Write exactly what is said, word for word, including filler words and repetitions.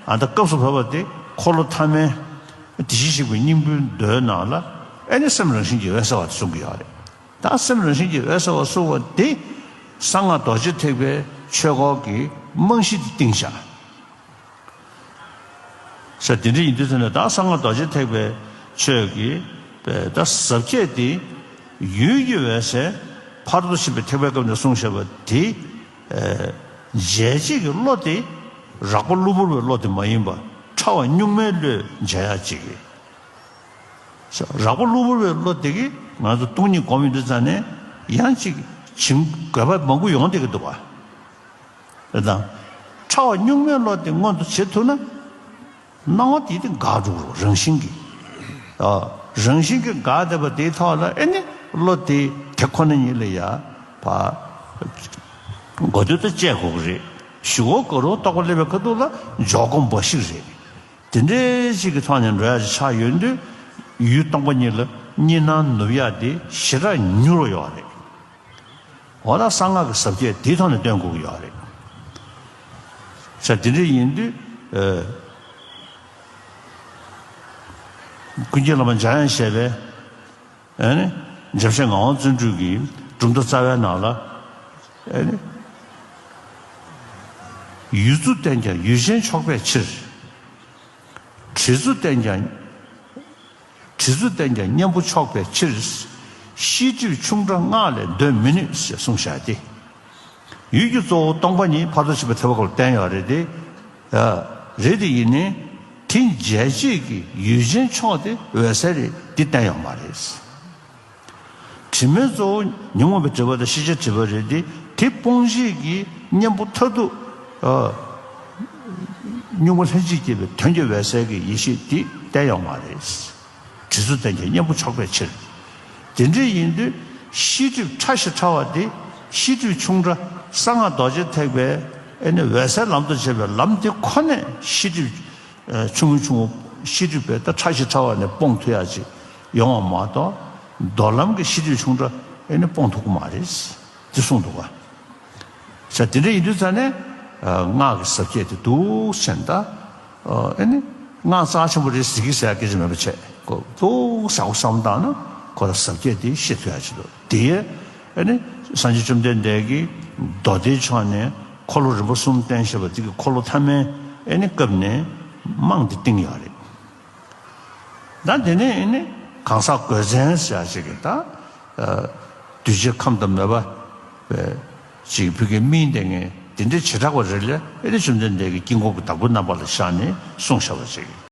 ཨ་ད་སྐབས་སུ་བབ་པ་དེ་འཁོར་ལོ་ཐ་མའི་དེ་བཞིན་གཤེགས་པའི་སྙིང་པོའི་མདོའི་ནང་ལ་ཨེ་ནི་སེམས་རང་བཞིན་གྱིས་འོད་གསལ་བ་དེ་གསུང་གི་ཡོད་རེད། ད་སེམས་རང་བཞིན་གྱིས་འོད་གསལ་བ་གསུང་བ་དེ་གསང་སྔགས་རྡོ་རྗེ་ཐེག་པའི་ཆོས་སྐོར་གྱི་རྨང་གཞི་དེ་བཏིང་བཞག་ས། དེ་འདྲ་ཡིན་དུས་ཙམ་ནས་ད་གསང་སྔགས་རྡོ་རྗེ་ཐེག་པའི་ཆོས་ཀྱི་ད་ཟབ་ཁྱད་དེ་ཡུལ་གྱི་འོད་གསལ་ཕ་རོལ་ཏུ་ཕྱིན་པའི་ཐེག་པའི་སྐབས་ནས་གསུངས་བཞག་པ་དེ། འཇལ་བྱེད་ཀྱི་བློ་དེ་རགས་པ་གློ་བུར་བའི་བློ་དེ་མ་ཡིན་པ་ཕྲ་བ་གཉུག་མའི་བློས་འཇལ་ཡག་ཅིག་གི། རགས་པ་གློ་བུར་བའི་བློ་དེ་གིས་ང་ཚོ་སྟོང་ཉིད་སྒོམ་ཡོང་དུས་ཙམ་ནས་ཡང་ཅིག་བྱིང་དགོས་པ་མང་པོ་ཡོང་བསྡད་ཀྱི་འདུག་བ། རེད་དང་། ཕྲ་བ་གཉུག་མའི་བློ་དེ་མངོན་དུ་བྱེད་ཐུབ་ན། སྣང་བ་དེ་དེ་འགག་འགྲོ་གི་རེད། རང་བཞིན་གྱིས། ཨ། རང་བཞིན་གྱིས་འགག་བསྡད་པ་དེའི་ཐོག་ལ་ཨེ་ནི་བློ་དེ་དེ་ཁོ་ན་ཉིད་ལ་ཡ་ཕ་གོ་ཐོས་དེ་བཅད་དགོས་ཀྱི་རེད། ཞི་བ་གང་རུང་རྟོགས་པ་སླེབས་པའི་ཁ་ཐུག་ལ་འཇོག་སྒོམ་འབའ་ཞིག་རེད། དེ་འདྲའི་ཞིག་གི་ཐོག་ནས་འགྲོ་ཡག་ཅིག་ཆགས་ཡོང་དུས་ཡུལ་སྟོང་པ་ཉིད་ལ་གཉིས་སྣང་ནུབ་ཡག་དེ་ཞེ་དྲག་མྱུར་བ་ཡོད་རེད། འོ་ན་གསང་སྔགས་ཀྱི་ཟབ་ཁྱད་དེའི་ཐོག་ནས་སྟོན་དགོས་ཀྱི་ཡོད་རེད། ས། དེ་འདྲ་ཡིན་དུས། ཨ། ཀུན་མཁྱེན་བླ་མ་འཇམ་དབྱངས་བཞད་པའི། ཨ་ནི། འཇམ་བཤད་ངག་དབང་བརྩོན་འགྲུས་ཀྱི་གྲུབ་མཐའ་རྩ་བའི་ནང་ལ། ཨ་ནི། ཡུལ་རྫུ་བསྟན་ཀྱང་ཡུལ་ཅན་ཆོག་པའི་ཕྱིར། དྲི་རྫུ་བསྟན་ཀྱང་། དྲི་རྫུ་བསྟན་ཀྱང་གཉེན་པོ་ཆོག་པའི་ཕྱིར། ཤེས་སྒྲིབ་ཆུང་ཕྲ་སྔགས་ལས་འདོན་མི་ནུས་ཞེས་གསུངས་བཞག་སྟེ། ཡུལ་གྱི་གཙོ་བོ་སྟོང་པ་ཉིད་ཕར་ཚུར་ཕྱིན་པའི་ཐེག་པ་སྐོར་བསྟན་ཡོད་རེད་དེ། ཨ། རེད་དེ་ཡིན་ནའི། དེ་འཇལ་བྱེད་ཀྱི་ཡུལ་ཅན་ཆོག་དེ་འོད་གསལ་རེད་དེ་བསྟན་ཡོད་མ་རེད། དྲི་མའི་གཙོ་བོ་ཉོན་མོངས་པའི་དྲི་མ་དང་ཤེས་བྱའི་དྲི་མ་རེད་དེ། དེ་སྤོང་བྱེད་ཀྱི་གཉེན་པོ་མཐར་ཐུག་ཨ། གཉུག་མ་ལྷན་ཅིག་སྐྱེས་པའི་དོན་གྱི་འོད་གསལ་གྱི་ཡེ་ཤེས་དེ་བསྟན་ཡོད་མ་རེད། དྲི་རྫུ་བསྟན་ཀྱང་གཉེན་པོ་ཆོག་པའི་ཕྱིར། དེ་འདྲ་ཡིན་དུས་ཤེས་སྒྲིབ་ཕྲ་ཞིང་ཕྲ་བ་དེ། ཤེས་སྒྲིབ་ཆུང་ཕྲ་གསང་སྔགས་རྡོ་རྗེ་ཐེག་པའི་ཨེ་ནི་འོད་གསལ་ལམ་དུ་བྱེད་པའི་ལམ་དེ་ཁོ་ནས་ཤེས་སྒྲིབ་ཆུང་ངུ་ཆུང་ངུ་ཤེས་སྒྲིབ་པའི་ད་ཕྲ་ཞིང་ཕྲ་བ་ནས་སྤོང་ཐུབ་ཡག་ཅིག་ཡོང་བ་མ་གཏོགས། མདོ་ལམ་གྱི་ཤེས་སྒྲིབ་ཆུང་ཕྲ་ཨེ་ནི་སྤོང་ཐུབ་ཀྱི་མ་རེད། འདི་གསུངས་འདུག་ག་ས། དེ་འདྲ་ཡིན་དུས་ཙང་ནས། ཨ། སྔགས་ཀྱི་ཟབ་ཁྱད་དེ་འདུག་ཟེར་ད། ཨ། ཨེ་ནི། སྔགས་རྩ་ཆེན་པོ་རེད་ཟེར་གྱི་ཟེར་ཡག་སྐད་ཆ་མེད་པ་བྱས། ཁོ་འདུག་ཟེར་ཁོ་བསམ་བཏང་ན་ཁོ་ལ་ཟབ་ཁྱད་དེ་ཤེས་ཐུབ་ཡག་ཅིག་འདུག་དེ་ཡས། ཨེ་ནི། སངས་རྒྱས་བཅོམ་ལྡན་འདས་ཀྱིས་མདོ་སྡེའི་ཕྱོགས་ནས་འཁོར་ལོ་རིམ་པ་གསུམ་བསྟན་བཞག་པ་དེ་གི་འཁོར་ལོ་ཐ་མའི་ཨེ་ནི་སྐབས་ནས་རྨང་དེ་བཏིང་ཡོད་རེད། ད་དེ་ནས་ཨེ་ནི་གང་ཟག་དགོས་མཚན་ཟེར་ཡག་ཅིག་གི་ད། ཨ། གདུལ་བྱའི་ཁམས་དང་མོས་པ་ཅིག་ཕུལ་མཁན་སྨིན་བསྡད་མཁན་དེ་འདྲའི་བྱེ་བྲག་པ་རེ་ལ་ཨེ་ནི་བཅོམ་ལྡན་འདས་ཀྱི་དཀྱིལ་འཁོར་གྱི་བདག་པོའི་རྣམ་པ་ལ་བཞག་ནས་གསུངས་བཞག་པ་ཅིག